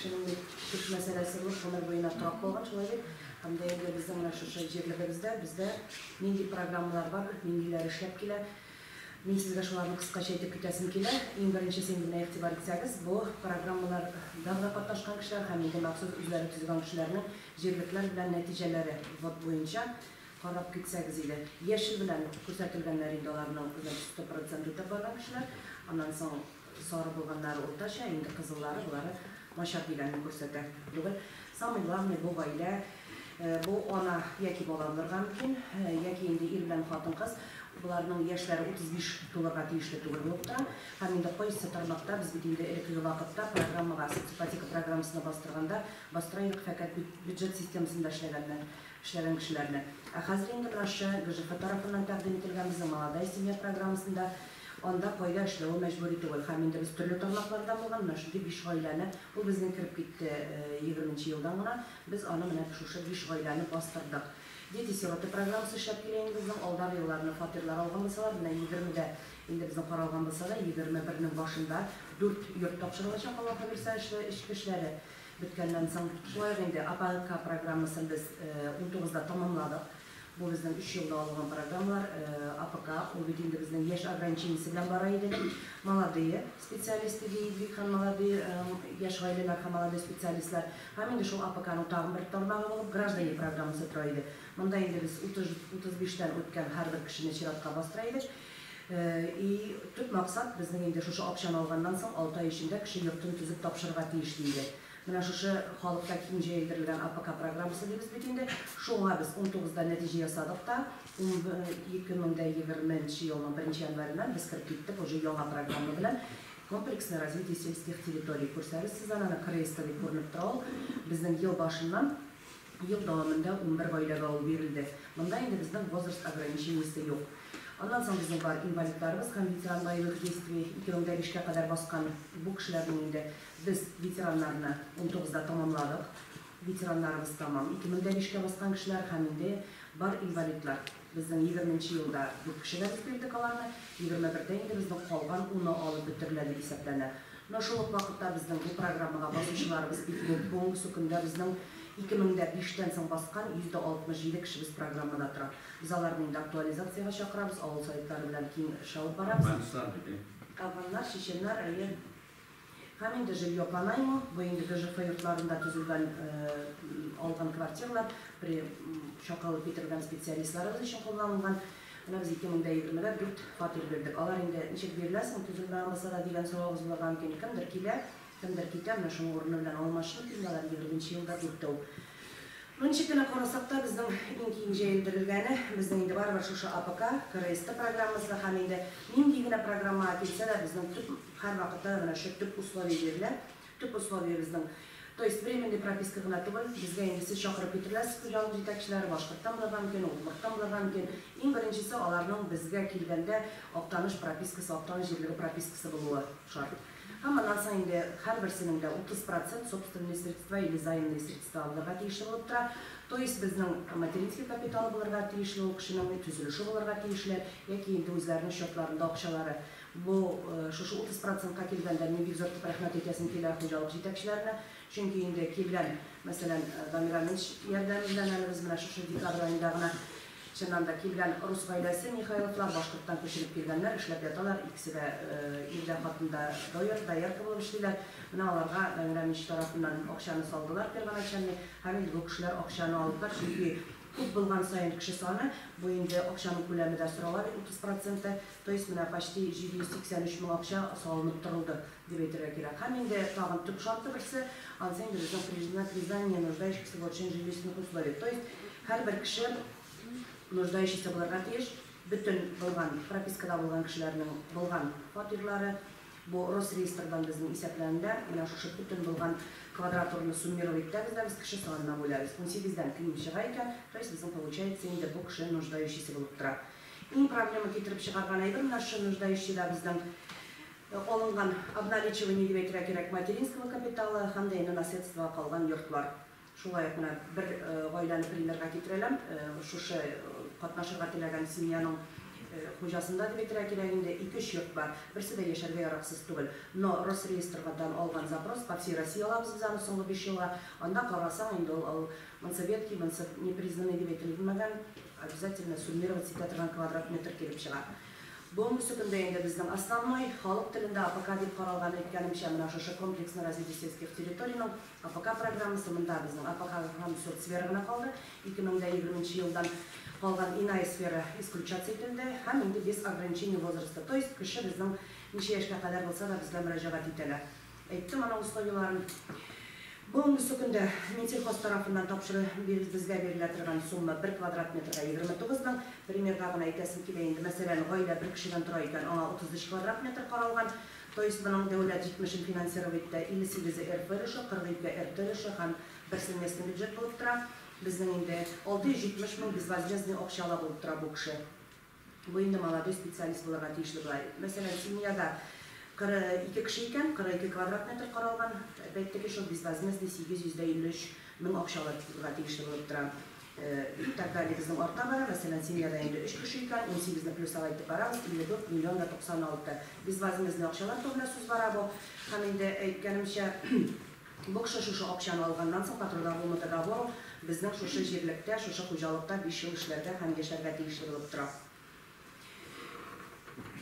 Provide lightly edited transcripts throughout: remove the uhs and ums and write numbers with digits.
Кешенең бит төп мәсьәләсе булып гомер буена торак булган, шулай бит. Һәм дә инде безнең менә шушы җирлегебездә, бездә нинди программалар бар, ниндиләр эшләп килә. Мин сезгә шуларны кыскача әйтеп китәсем килә. Иң беренчесе инде менә игътибар итсәгез, бу программаларда да катнашкан кешеләр һәм инде махсус үзләре төзегән кешеләрнең җирлекләр белән нәтиҗәләре ввод буенча карап китсәгез иде. Яшел белән күрсәтелгәннәр инде аларның, значит, 100% үтәп барган кешеләр. Аннан соң сары булганнары уртача, инде кызыллары болары начар дигәнне күрсәтә. Түгел. Самый главный бу гаилә, бу ана яки бала булырга мөмкин, яки инде ир белән хатын-кыз. Боларның яшьләре 35 тулырга тиешле түгел булып тора. Һәм инде кайсы тармакта без бит инде элеккеге вакытта программага, соципотека программасына бастырганда, бастыра идек фәкать бюджет системасында эшләгәнне, эшләгән кешеләрне. Ә хәзер инде менә шушы ГЖФ тарафыннан тәкъдим ителгән безнең Молодая семья программасында анда кайда эшләве мәҗбүри түгел. Һәм инде без төрле тармаклардан булган менә шундый биш гаиләне, ул безнең кереп китте 20нче елдан гына, без аны менә шушы биш гаиләне бастырдык. Дети-сироты программасы эшләп килә инде безнең. Алдагы елларны фатирлар алган булсалар, менә 20дә инде безнең каралган булса да, 21нең башында дүрт йорт тапшырылачак, Аллаһы бирсә, эшле, эчке эшләре беткәннән соң. Шулай ук инде АПК программасын без 19да тамамладык. Бу безнең өч елда алынган программалар. АПК, ул бит инде безнең яшь ограничениесе белән бара иде элек. Молодые специалисты диедек һәм молодые яшь гаиләләр һәм молодой специалистлар. Һәм инде шул АПКның тагын бер тармагы булып граждане программасы тора иде. Монда инде без 35тән үткән һәрбер кешене чиратка бастыра идек. И төп максат безнең инде шушы акчаны алганнан соң 6 ай эчендә кеше йортын төзеп тапшырырга тиеш диде. Менә шушы халыкта киң җәелдерелгән АПК программасы дибез бит инде. Шуңа без 19да нәтиҗә ясадык та, 2020 елның 1 январеннан без кереп киттек уже яңа программа белән. Комплексное развитие сельских территорий. Күрсәгез сез аны, КРСТ дип күренеп тора ул. Безнең ел башыннан ел дәвамында 11 гаиләгә ул бирелде. Монда инде безнең возраст ограничениесе юк. Аннан соң безнең бар инвалидларыбыз һәм ветеран боевых действий 2005кә кадәр баскан бу кешеләрнең инде без ветераннарны 19да тамамладык. Ветераннарыбыз тамам 2005кә баскан кешеләр һәм инде бар инвалидлар. Безнең 20 елда дүрт кешегә без бирдек аларны, 21дә инде безнең калган уны алып бетерелә дип исәпләнә. Но шул ук вакытта безнең бу программага басучыларыбыз бик күп. Бүгенге көндә безнең 2005тән соң баскан 67% кешебез программада тора. Без аларны инде актуализациягә чакырабыз, авыл советлары белән киң эш алып барабыз. Афганстан бит. Афганнар, чеченнар, әйе. Һәм инде жилье по найму, бу инде ГЖФ йортларында төзелгән алган квартиралар, при чакырылып китерелгән специалистларыбыз өчен кулланылган. Менә без 2020дә дүрт фатир бирдек. Алар инде ничек биреләсең, төзелмәгән булса да дигән соравыгыз булырга мөмкин. Кемдер килә, кемдер китә, менә шуның урыны белән алмашынып инде алар 20 елда дүртәү. Ну, ничек кенә карасак та, безнең иң киң җәелдерелгәне, безнең инде барыбер шушы АПК, КРСТ программасы һәм инде нинди генә программага килсә дә, безнең төп һәр вакытта менә шул төп условие бирелә. Төп условие безнең, то есть временный прописка гына түгел, безгә инде сез чакырып китереләсез хуҗалык җитәкчеләре, башкорттан булырга мөмкин, удмурттан булырга мөмкин. Иң беренчесе аларның безгә килгәндә Актаныш пропискасы, Актаныш җирлеге пропискасы булуы шарт. Һәм аннан соң инде һәрберсенең дә 30% собственные средства или заемные средства булырга тиешле булып тора. То есть безнең материнский капитал булырга тиешле, ул кешенең төзелеше булырга тиешле, яки инде үзләренең счетларында акчалары. Бу шушы 30%ка килгәндә мин бик зур итеп рәхмәт әйтәсем килә хуҗалык җитәкчеләренә. Чөнки инде килгән, мәсәлән, Дамир Аминович ярдәме белән әле без менә шушы декабрь аенда гына чыннан да килгән рус гаиләсе Михайловлар башкорттан күчереп килгәннәр, эшләп яталар, икесе дә ир дә хатын да доярка булып эшлиләр. Менә аларга Дамир Аминович тарафыннан акчаны салдылар первоначальный, һәм инде бу кешеләр акчаны алдылар, чөнки күп булган саен кеше саны, бу инде акчаның күләме дә сорала бит 30%, то есть менә почти 783 мең акча салынып торылды дип әйтергә кирәк. Һәм инде тагын төп шарты берсе, ансы инде безнең признание нуждающихся в улучшении жилищных условий. То есть һәрбер кеше нуждающийся булырга тиеш, бөтен булган пропискада булган кешеләрнең булган фатирлары, бу Росреестрдан безнең исәпләнелә, менә шушы бөтен булган квадратурны суммировать итәбез дә без кеше санына бүләбез. 18дән ким чыга икән, то есть безнең получается инде бу кеше нуждающийся булып тора. Иң проблема китереп чыгарган әйбер менә шушы нуждающийда безнең алынган обналичивание дип әйтергә кирәк материнского капитала һәм дә инде наследствога калган йортлар. Шулай ук менә бер гаиләне примерга китерәләм. Шушы катнашырга теләгән семьяның хуҗасында дип әйтергә кирәк инде, 2-3 йорт бар, берсе дә яшәргә яраксыз түгел. Но Росреестрдан алган запрос, по всей России алабыз без аны соңгы 5 елга, анда карасаң инде ул монсы ветхий, монсы непризнанный дип әйтелмәгән, обязательно суммировать итә торган квадрат метр килеп чыга. Бүгенге көндә инде безнең основной халык телендә АПК дип каралган, әйткәнемчә, менә шушы комплексный развитие сельских территорийның АПК программасы, монда безнең АПК һәм соцсфера гына калды. 2020 елдан калган иная сфера исключаться ителде һәм инде без ограничений возраста, то есть кеше безнең ничә яшькә кадәр булса да безгә мөрәҗәгать итәләр. Әйттем аның условияларын. Бүгенге көндә Минсельхоз тарафыннан тапшырып безгә бирелә торган сумма 1 квадрат метрга 29 мең. Примерга гына әйтәсем килә инде, мәсәлән, гаилә бер кешедән тора икән, аңа 33 квадрат метр каралган. То есть моның дәүләт 70-ен финансировать итә, 58-е РФ өлеше, 42 РТ өлеше һәм берсе местный бюджет булып тора. Безнең инде 670 мең безвозмездный акчала булып тора бу кеше. Бу инде молодой специалист булырга тиешле була. Мәсәлән, семьяда 42 кеше икән, 42 квадрат метр каралган, әйтте шул безвозмездный 853 мең акчалар тиешле булып тора. И так далее безнең арта бара, мәсәлән, семьяда инде 3 кеше икән, 18-не плюс алайтып барабыз, 54 миллион да 96. Безвозмездный акчалар турында сүз бара бу. Һәм инде әйткәнемчә, бу кеше шушы акчаны алганнан соң по трудовому договору безнең шушы җирлектә, шушы хуҗалыкта 5 ел эшләргә һәм яшәргә тиешле булып тора.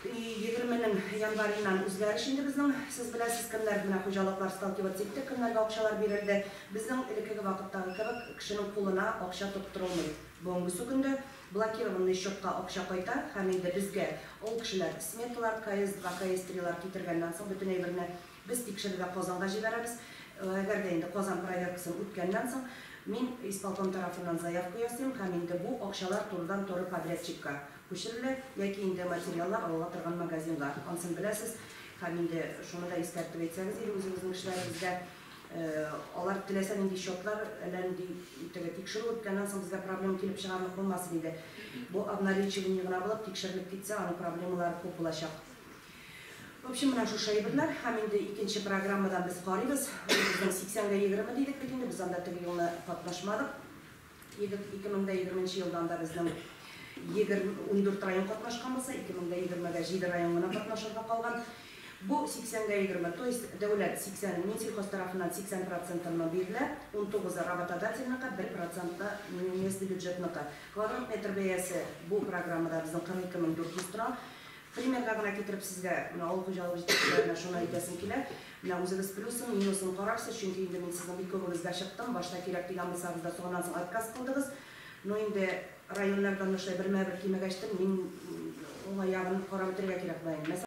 20-нең январеннан үзгәреш инде безнең, сез беләсез, кемнәр менә хуҗалыклар сталкиваться итте, кемнәргә акчалар бирелде. Безнең элеккеге вакыттагы кебек кешенең кулына акча тоттырылмый. Бүгенге көндә блокированный счетка акча кайта һәм инде безгә ул кешеләр сметалар, КС2, КС3-лар китергәннән соң бөтен әйберне без тикшерергә Казанга җибәрәбез. Әгәр дә инде Казан проверкасын үткәннән соң мин исполком тарафыннан заявка ясыйм һәм инде бу акчалар турыдан-туры подрядчикка күчерелә яки инде материаллар алыла торган магазинга. Ансын беләсез, һәм инде шуны да искәртеп әйтсәгез иде үзегезнең эшләрегездә, алар теләсә нинди счетлар, әллә нинди теге тикшерү үткәннән соң безгә проблема килеп чыгарлык булмасын иде. Бу обналичивание гына булып тикшерелеп китсә, аның проблемалары күп булачак. В общем, менә шушы әйберләр һәм инде икенче программадан без карыйбыз. Безнең 80-гә 20 дидек бит инде, без анда теге елны катнашмадык. 2020 елдан да безнең 14 район катнашкан булса, 2020-гә 7 район гына катнашырга калган. Бу 80-гә 20, то есть дәүләт 80, Минсельхоз тарафыннан 80%-ны бирелә, 19-ы работодательныкы, 1%-ы местный бюджетныкы. Квадрат метр бәясе бу программада безнең 42400 тора. Примерга гына китереп сезгә, менә авыл хуҗалыгы җитәкчеләренә шуны әйтәсем килә. Менә үзегез плюсын, минусын карарсыз, чөнки инде мин сезнең бик күбегезгә чыктым, башта кирәк дигән булсагыз да, соңыннан соң отказ кылдыгыз. Но инде районнардан шулай бермә-бер кимегәчтен, мин уңай ягын карап бетерергә кирәк була инде.